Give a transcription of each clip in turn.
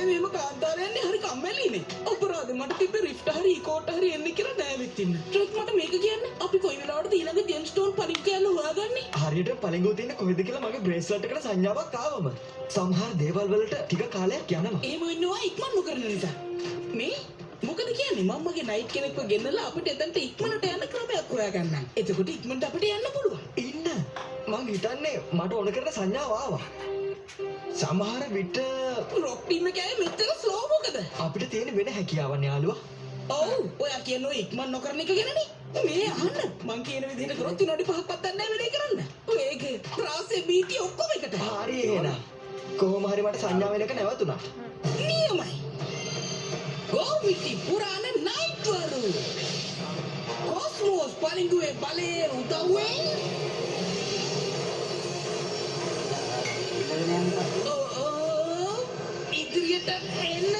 ඔය මෙහෙම කාන්තාරේ යන්නේ හරි කම්මැලිනේ. අපරාධේ මට තිබ්බේ රිෆ්ට් හරි ඊකෝට් හරි එන්න කියලා නෑ වෙත් ඉන්න. ට්‍රෙක් මට මේක කියන්න. අපි කොයි වෙලාවටද ඊළඟ ජෙම් ස්ටෝන් පලිඟු කෑල්ල හොයාගන්නේ? හරියට පලිඟුව තියෙන කොහෙද කියලා මගේ බ්‍රේස්ලට් එකට සංඥාවක් ආවම. සමහර දේවල් වලට ටික කාලයක් යනවා. එහෙම වෙන්නේ ඔයා ඉක්මන් නොකරන නිසා. මේ මොකද කියන්නේ මම මගේ නයිට් කෙනෙක්ව ගෙන්නලා අපිට එතනට ඉක්මනට යන්න ක්‍රමයක් හොයාගන්නම්. එතකොට ඉක්මනට අපිට යන්න පුළුවන්. ඉන්න. මං හිතන්නේ මට ඕන කරන සංඥාව ආවා. සමහර විට රොක් ටීම් එකේ අය මෙච්චර ස්ලෝ මොකද? අපිට තියෙන වෙන හැකියාවන් යාළුවා. ඔව් ඔයා කියන්නේ ඔය ඉක්මන් නොකරන එක ගැනනේ. මේ අහන්න මං කියන විදිහට කරොත් විනාඩි 5ක්වත් යන්නේ නැහැ වැඩේ කරන්න. වේගය, ත්‍රාසය, බීටි ඔක්කොම එකට. හරි එහෙනම්. කොහොම හරි මට සංඥා වෙන එක නැවතුණා. නියමයි. ගෝවිටි පුරාණ නයිට්වරු. කොස්මෝස් පලිඟුවේ බලයේ උදව්වෙන් ඔව් ඉදිරියට එන්න.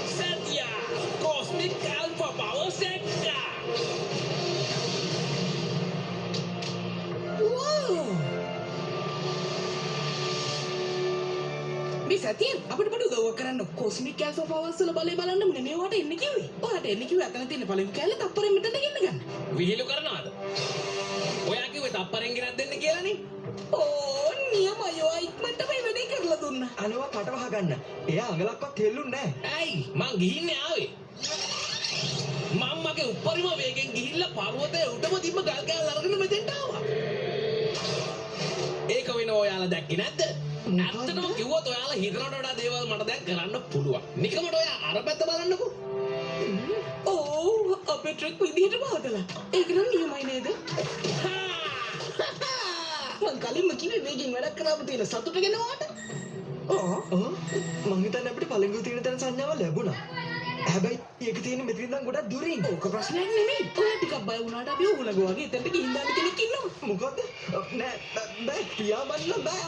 Satya, Cosmic Alpha Power Center. වව්! මේ සතියෙන් අපිට පොඩි උදව්වක් කරන්න. කොස්මික් ඇල්ෆා පවර්ස් වල බලය බලන්න නෙමෙයි ඔයාට එන්න කිව්වේ. ඔයාට එන්න කිව්වේ අතන තියෙන පළවෙනි කෑල්ල තප්පරෙන් මෙතනට ගෙන්න ගන්න. විහිළු කරනවද? ඔයා කිව්වේ තප්පරෙන් ගෙනත් දෙන්න කියලානේ. ඕ නියමයි ඔයා ඉක්මනට මේ වැඩේ කරලා දුන්නා. අනේ කට වහ ගන්න. එයා අඟලක්වත් හෙල්ලුන්නේ නෑ. ඇයි මං ගිහින්නේ ආවේ. මං මගේ උපරිම වේගෙන් ගිහිල්ලා පර්වතයේ උඩම තිබ්බ ගල් කෑල්ල අරගෙන මෙතෙන්ට ආවා. ඒක වෙන ඔයාලා දැක්කේ නැද්ද? ඇත්තටම කිව්වොත් ඔයාලා හිතනට වඩා දේවල් මට දැන් කරන්න පුළුවන්. නිකමට ඔයා අර පැත්ත බලන්නකෝ. ඔව් අපේ ට්‍රෙක් විදිහටම හදලා. ඒක නම් නියමයි නේද? මං කලින්ම කිව්වේ වේගෙන් වැඩක් කරාම තියෙන සතුට ගැන ඔයාට. ඔව්. මං හිතන්නේ අපිට පලිඟුව තියෙන තැන සංඥාව ලැබුණා. හැබැයි ඒක තියෙන්නේ මෙතන ඉඳන් ගොඩක් දුරින්. ඕක ප්‍රශ්නයක් නෙමෙයි. ඔයා ටිකක් බය වුණාට අපි ඕගොල්ලෝ වගේ එතනට ගිහින් දාන්න කෙනෙක් ඉන්නවා. මොකද්ද? නෑ බෑ පියාඹන්න බෑ.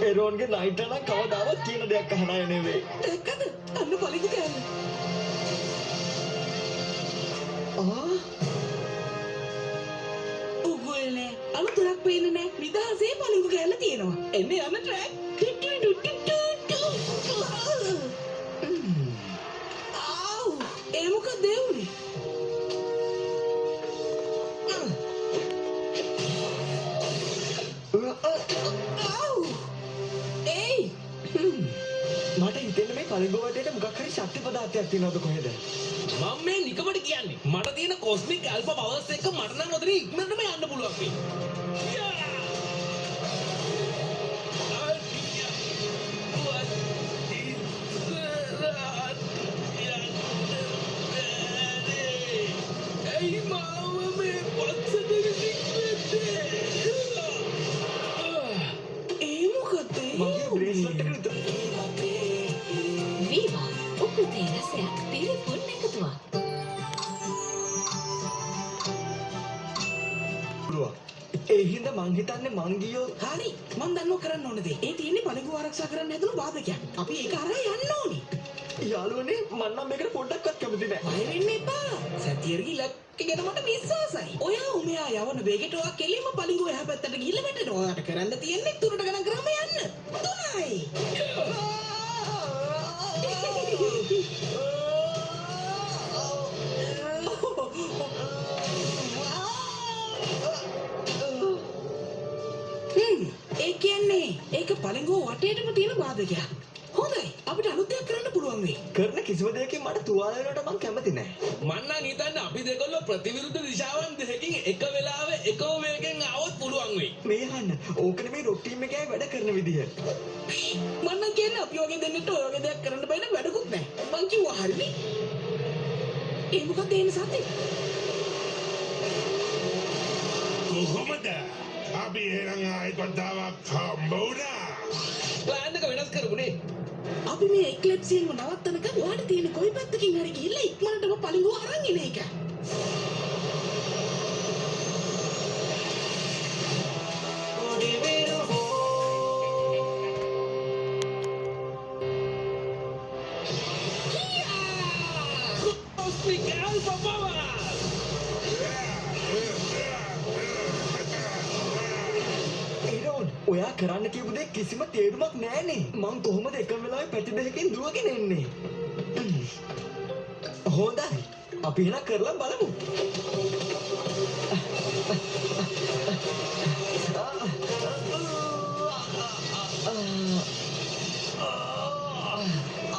එරෝන්ගේ නයිට් නම් කවදාවත් කියන දෙයක් අහන අය නෙවෙයි. දැක්කද? අන්න පලිඟු කෑල්ල. ආ උගුල් නෑ. අලුතරක් පේන්නේ නෑ. නිදහසේ පලිඟු කෑල්ල තියෙනවා. එන්න යන ට්‍රැක්. ටු ටු ටු ටු ටු ටු. ආව්! ඒ මොකක්ද ඒ වුනේ? ආව්! ඒයි! මට හිතෙන්නේ මේ පලිඟුව වටේට මොකක් හරි ශක්ති පදාර්ථයක් තියෙනවද කොහෙද? මං මේ නිකමට කියන්නේ. මට තියෙන කොස්මික් ඇල්ෆා පවර්ස් එක මට නම් ඔතන ඉක්මනටම යන්න පුළුවන් වෙයි. ඇයි මාව මේ පස්සට විසිකෙන්නේ? ඒ මොකද්ද ඒ මගේ බ්‍රේස්ලට් එක විතර. වීවා උකුතේ රසයක් තිරිපුන් එකතුවක්. පුළුවන්. ඒ හින්දා මං හිතන්නේ මං ගියොත් හරි මං දන්නවා කරන්න ඕන දේ. ඒ තියෙන්නේ පලිඟුව ආරක්ෂා කරන්න හැදුණු බාධකයක්. අපි ඒක හරහා යන්න ඕනේ. යාළුවනේ මං නම් මේකට පොඩ්ඩක්වත් කැමති නෑ. බය වෙන්න එපා. සතියර්ගේ ඉලක්ක ගැන මට විශ්වාසයි. ඔයා උමයා යවන වේගෙට ඔයා කෙලින්ම පලිඟුව එහා පැත්තට ගිහිල්ලා වැටෙනවා. ඔයාට කරන්න තියෙන්නේ තුනට ගණන් කරාම යන්න. තුනයි. ඒ කියන්නේ ඒක පලිඟුව වටේටම තියෙන බාධකයක්. හොඳයි අපිට අලුත් දෙයක් කරන්න පුළුවන් වෙයි. කරන කිසිම දෙයකින් මට තුවාල වෙනවට මං කැමති නෑ. මං නම් හිතන්නේ අපි දෙගොල්ලෝ ප්‍රතිවිරුද්ධ දිශාවන් දෙකකින් එක වෙලාවෙ එකම වේගෙන් ආවොත් පුළුවන් වෙයි. මේ අහන්න ඕක නෙමෙයි රොක් ටීම් එකේ වැඩ කරන විදිහ. මං නම් කියන්නේ අපි වගේ දෙන්නෙක්ට ඔය වගේ දෙයක් කරන්න බැහැ නම් වැඩකුත් නෑ. මං කිව්වා හරිනේ. ඒ මොකක්ද එන්නේ සත්‍ය? කොහොමද අපි එහෙනම් ආයෙත් වතාවක් හම්බ වුණා. ප්ලෑන් එක වෙනස් කරමුනේ. අපි මේ එක්ලිප්සියෙන්ම නවත්තනකම් ඔයාට තියෙන කොයි පැත්තකින් හරි ගිහිල්ලා ඉක්මනටම පලිඟුව අරන් එන එක. ඔයා කරන්න කියපු දේ කිසිම තේරුමක් නෑනේ. මං කොහොමද එකම වෙලාවේ පැති දෙකකින් දුවගෙන එන්නේ? හොඳයි. අපි එහෙනම් කරලා බලමු.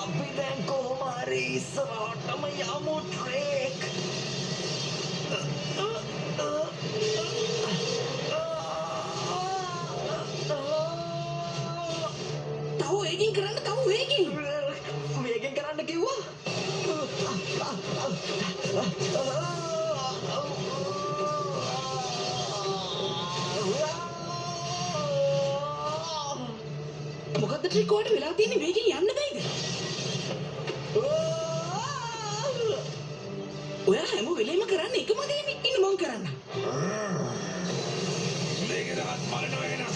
අපි දැන් කොහොම හරි ඉස්සරහටම යමු ට්‍රේක්. තව වේගෙන් කරන්න, තව වේගෙන්. වේගෙන් කරන්න කිව්වා. මොකද්ද ට්‍රික් ඔයාට වෙලා තියෙන්නේ? වේගෙන් යන්න බැයිද? ඔයා හැම වෙලේම කරන්නේ එකම දේනේ. ඉන්න මං කරන්න. මේක තවත් බලනවා එහෙනම්.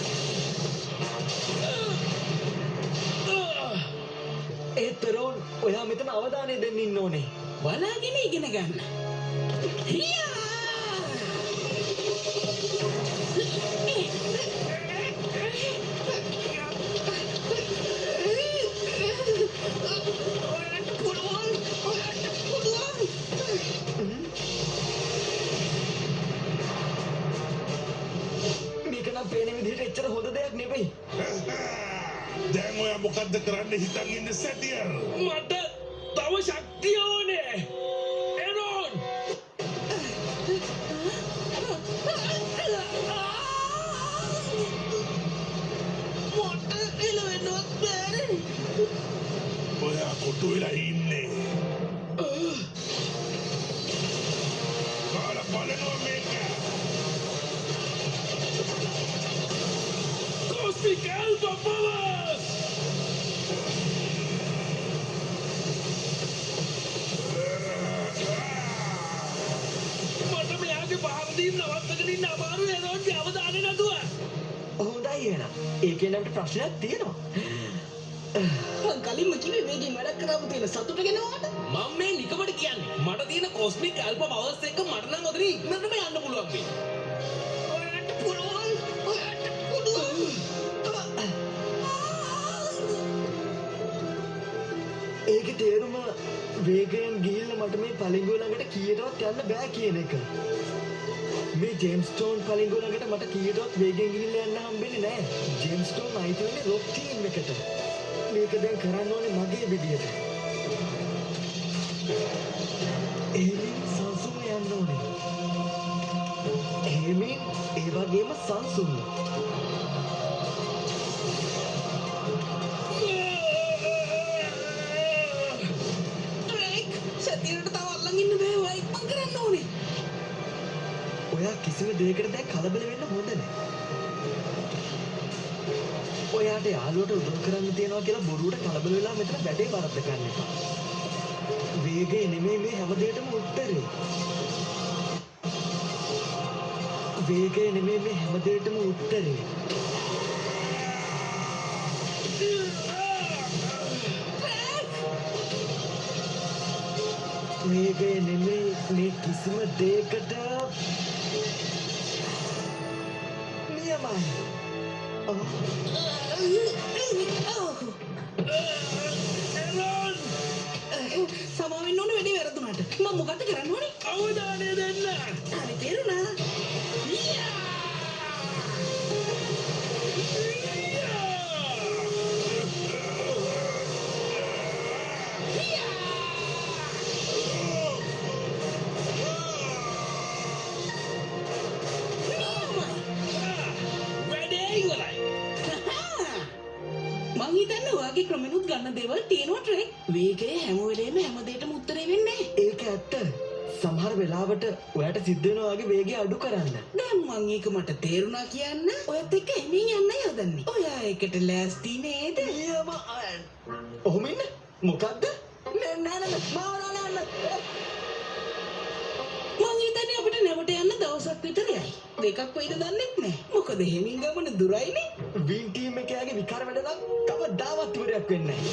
ඒත් රෝන්, ඔයා මෙතන අවධානය දෙන්න ඉන්න ඕනේ. බලාගෙන ඉගෙන ගන්න. හියා! ඔයාට පුළුවන්, ඔයාට පුළුවන්. මේක නම් පේන විදිහට එච්චර හොඳ දෙයක් නෙවෙයි. දැන් ඔයා මොකද්ද කරන්න හිතන් ඉන්නේ සැටියර්? මට තව ශක්තිය ඕනේ. එරෝන්! මට එළවෙන්නවත් බෑනේ. ඔයා කොටු වෙලා ඉන්නේ. කාලා බලනවා මේක. Cosmic Alpha Powers! මට මෙයාගේ පහර දීම නවත්තගෙන ඉන්න අමාරුයි එරෝන්ගේ අවධානය නැතුව. හොඳයි එහෙනම්. ඒකෙන් අපිට ප්‍රශ්නයක් තියෙනවා. මං කලින්ම කිව්වේ වේගෙන් වැඩක් කරාම තියෙන සතුට ගැන ඔයාට. මම මේ නිකමට කියන්නේ. මට තියෙන කොස්මික් ඇල්ෆා පවර්ස් එක මට නම් ඔතන ඉක්මනටම යන්න පුළුවන් වෙයි. ඔයාට පුළුවන්, ඔයාට පුළුවන්. ඒකේ තේරුම වේගයෙන් ගිහිල්ලා මට මේ පලිඟුව ළඟට කීයටවත් යන්න බෑ කියන එක. මේ ජේම්ස් ටෝන් පලිඟුව ළඟට මට කීයටවත් වේගයෙන් ගිහිල්ලා යන්න හම්බෙන්නේ නෑ. ජේම්ස් ටෝන් අයිති වෙන්නේ රොක් ටීම් එකට. මේක දැන් කරන්න ඕනේ මගේ විදියට. එහෙමින් සංසුන්ව යන්න ඕනේ. එහෙමින් ඒ වගේම සංසුන්ව. ට්‍රේක්, සතියට තව අල්ලන් ඉන්න බෑ. ඔයා ඉක්මන් කරන්න ඕනේ. ඔයා කිසිම දෙයකට දැන් කලබල වෙන්න හොඳ නෑ. ඔයාට යාළුවට උදව් කරන්න තියනවා කියලා බොරුවට කලබල වෙලා මෙතන වැඩේ වරද්ද ගන්න එපා. වේගය නෙමෙයි මේ හැම දෙයකටම උත්තරේ. වේගය නෙමෙයි මේ හැම දෙයකටම උත්තරේ. වේගය නෙමෙයි මේ කිසිම දෙයකට නියමයි. ඔව්. එරෝන්! සමා වෙන්න ඕනේ වැඩේ වැරදුනාට. මං මොකද්ද කරන්න ඕනේ? අවධානය දෙන්න. හරි තේරුණා. නියමයි. වැඩේ ඉවරයි. මං හිතන්නේ ඔයාගේ ක්‍රමෙනුත් ගන්න දේවල් තියෙනවා ට්‍රේක්. වේගය හැම වෙලේම හැම දෙයකටම උත්තරේ වෙන්නේ නැහැ. ඒක ඇත්ත. සමහර වෙලාවට ඔයාට සිද්ධ වෙනවා ඔයාගේ වේගය අඩු කරන්න. දැන් මං ඒක මට තේරුණා කියන්න ඔයත් එක්ක එමින් යන්නයි හදන්නේ. ඔයා ඒකට ලෑස්ති නේද? නියම. ඔහොම ඉන්න. මොකද්ද? නෑ නෑ නෑ මාව නෑ නෑ. මං හිතන්නේ අපිට නැවට යන්න දවසක් විතර යයි. දෙකක් වෙයිද දන්නෙත් නෑ. මොකද හෙමින් ගමන දුරයිනේ. වින් ටීම් එකේ යාගේ විකාර වැඩ නම් කවදාවත් ඉවරයක් වෙන්නේ නෑ.